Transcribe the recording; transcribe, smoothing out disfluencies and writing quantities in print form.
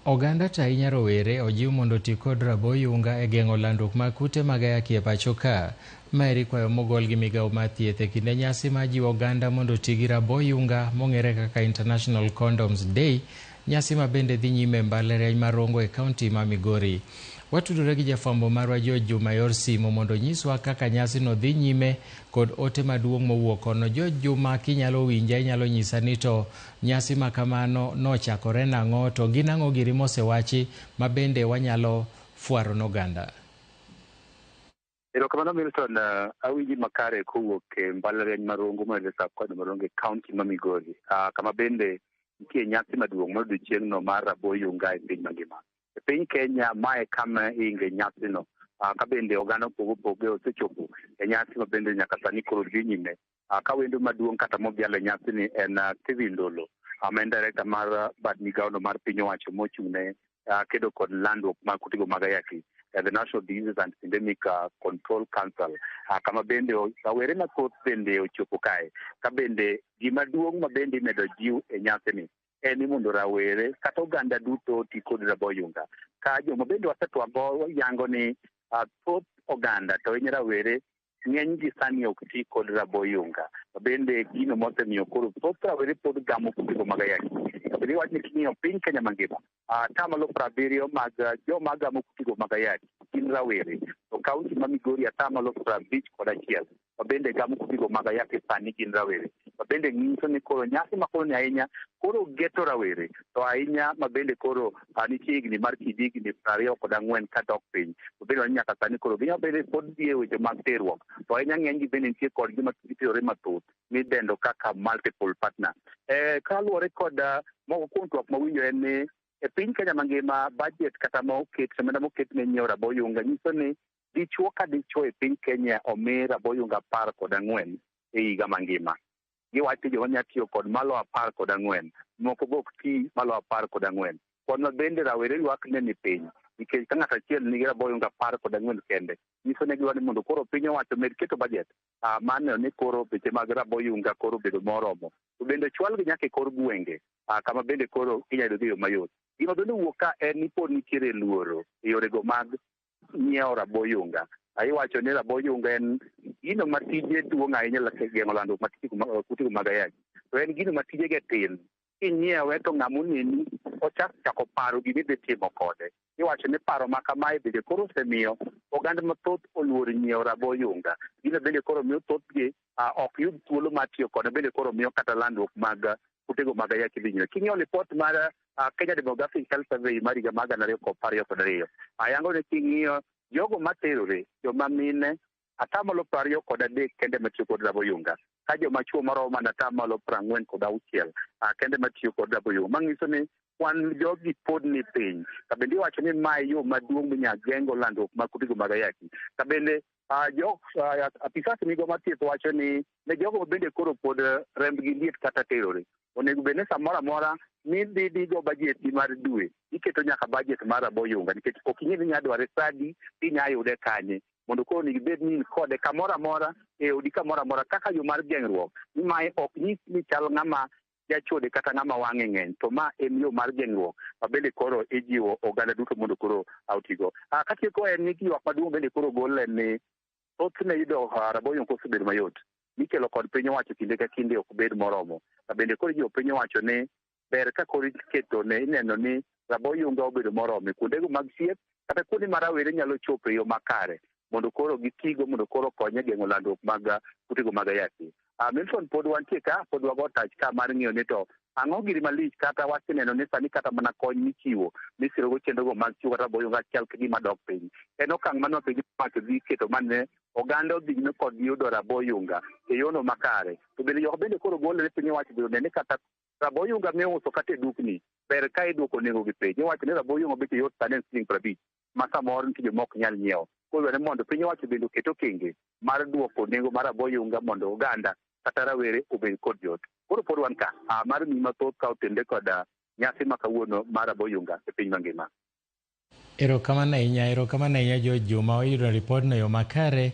Oganda to ahinya rowere ojiw mondo oti kod raboyunga e geng'o landruok mag kute mag ayaki e pacho ka. Maeri kwayo mogol gi migawo mar thieth e kinde nyasi mar jiwo oganda mondo oti gi raboyunga mong'ere kaka International Condoms Day, nyasi ma bende dhi nyime e mbalariany ma Rongo e kaunti ma Migori. Watudore gi jafwambo marwa George Juma e yor simo mondo onyiswa kaka nyasino dhi nyime kod ote maduong' mowuok kono. George Juma, kinyalo winja inyalo nyisa ni to nyasi ma kamano nochakore nang'o to gin ang'o giri mosewachi ma bende wanyalo fwaro n'oganda? Erokamano Milton, awinji makare kowuok e mbalariany ma Rongo ma sub county ma Rongo e county ma Migori, kama bende nitie nyasi maduong' mar odiochieng'no mar raboyunga e piny mangima. E piny Kenya mae kama iinge nyasino, ka bende oganda mopogore opogore osechopo e nyasi ma bende nyaka sani koro dhi nyime. Ka wendo maduong' kata modhial e nyasini en Stephen Ndolo, ma en director mar bad migawono mar piny owacho mochung' ne kedo kod landruok mag kutego mag ayaki, the National Diseases and Pandemic Control Council, kama bende rawere mathoth bende ochopo kae. Ka bende gima duong' ma bende imedo jiw e nyasini en ni mondo rawere kata oganda duto oti kod raboyunga. Ka joma bende wasetwago yango ni thoth oganda to ahinya rawere ng'eny gi sani ok ti kod raboyunga. Bende gino mosemiyo koro thoth rawere pod gamo kutego mag ayaki. Bende iwach ni king'iyo piny Kenya mangima, atamalo 70 mag joma gamo kutego mag ayaki gin rawere. To kaunti ma Migori atamalo 51 ma bende gamo kutego mag ayaki sani gin rawere. Ma bende nyiso ni koro nyasi ma koro ni ahinya koro geto rawere to ahinya ma bende koro nitie higni mar kind higni 24 kadok piny. To bende nyaka sani koro ginyalo bende pod dhi e weche mag terruok. To ahinya ng'eny gi bende nitie kod joma giterore mathoth midendo kaka multiple partner. Kaluwore kod moko kuom twak mawinjo en ni e piny Kenya mangima budget kata ma oket omenda moket ne nyiewo raboyunga nyiso ni dichuo ka dichuo e piny Kenya omi raboyunga 14 e higa mangima. Giwacho ni joma nyalo tiyo kod malo 14, moko be ok ti malo 14. Kwan ma bende rawere ywak ne ni piny nikech ka ng'ato achiel nigi raboyunga 14 kende, nyiso ni gidwaro ni mondo koro piny owacho med keto budget mar neno ni koro beche mag raboyunga koro obedo moromo. To bende chwalgi nyaka e kor gwenge kama bende koro inyalo yudo e yo mayot. Gima bende owuok ka en ni pod nitiere luoro e yorego mag nyiewo raboyunga. Iwacho ni raboyunga en gino ma tije duong' ahinya e geng'o landruok mar kutego mag ayaki. To en gino ma tijege tin. Kinyiewe to ng'ama oneni ochak chako paro gima idhi timo kode. Iwacho ni paro ma kamae bende koro osemiyo oganda mathoth oluor nyiewo raboyunga. Gino bende koro miyo thothgi ok yud thuolo mar tiyo kode bende koro miyo kata landruok mag kutego mag ayaki dhi nyime. King'iyo lipot mar Kenya Demographic Health Survey mar higa mar 2022, ayango ni king'iyo jogo materore, joma mine atamalo 23 kende matiyo kod raboyunga, ka joma chuo moromo mana atamalo 46 kende matiyo kod raboyunga. Manyiso ni kwan jogi pod ni piny. Ka bende iwacho ni mae yo maduong' minyalo geng'o landruok mag kutego mag ayaki. Ka bende apisas migawo mar thieth wacho ni ne jogo ma bende koro pod rembgi liet kata terore, onego bed ni samoro amora midhi digo budget ni mar dwe, iketo nyaka budget mar raboyunga nikech ok ing'e ni inya dware sadi, inya yude kanye. Mondo koro onego ibed ni in kode kamoro amora e odi kamoro amora kaka yo mar geng'ruok. Ni mae ok nyis ni chal ng'ama jachode kata ng'ama wang'e ng'eny, to ma en yo mar geng'ruok ma bende koro ijiwo oganda duto mondo koro otigo. Katieko en ni ywak maduong' bende koro gol en ni thothne yudo raboyunga kosebedo mayot mikelo kod piny owacho kinde ka kinde ok bed moromo. Bende koro ijiwo piny owacho ni ber ka koro iketo ne ineno ni raboyunga obedo moromo e kuondego mag thieth kata kuonde ma rawere nyalo chopo e yo makare mondo koro gitigo mondo koro okony e geng'o landruok mag kutego mag ayaki. Milton pod wantie ka, pod wago tach ka mar ng'iyo ni to ang'o giri malich kata waseneno ni sani kata mana kony michiwo misirogo chenrogo mag chiwo kata raboyunga chal ka gima dok piny. En okang' mane piny owacho dhi keto mane oganda odhi nyime kod yudo raboyunga e yono makare. To bende jok bende koro gole ne piny owacho bende one ni kata raboyunga miuso kata e dukni ber ka iduoko nengo gi piny. Iwacho ni raboyunga beche yot sani en siling 50 ma samoro nitie joma ok nyal nyiewo. Koro dwarore mondo piny owacho bende oket okenge mar duoko nengo mar raboyunga mondo oganda kata rawere obed kod yot. Koro pod wan ka mar miyi mathoth ka otende kod nyasi ma kawuono mar raboyunga e piny mangima. Erokamano ahinya, erokamano ahinya George Juma, wayudo ripodno e yo makare.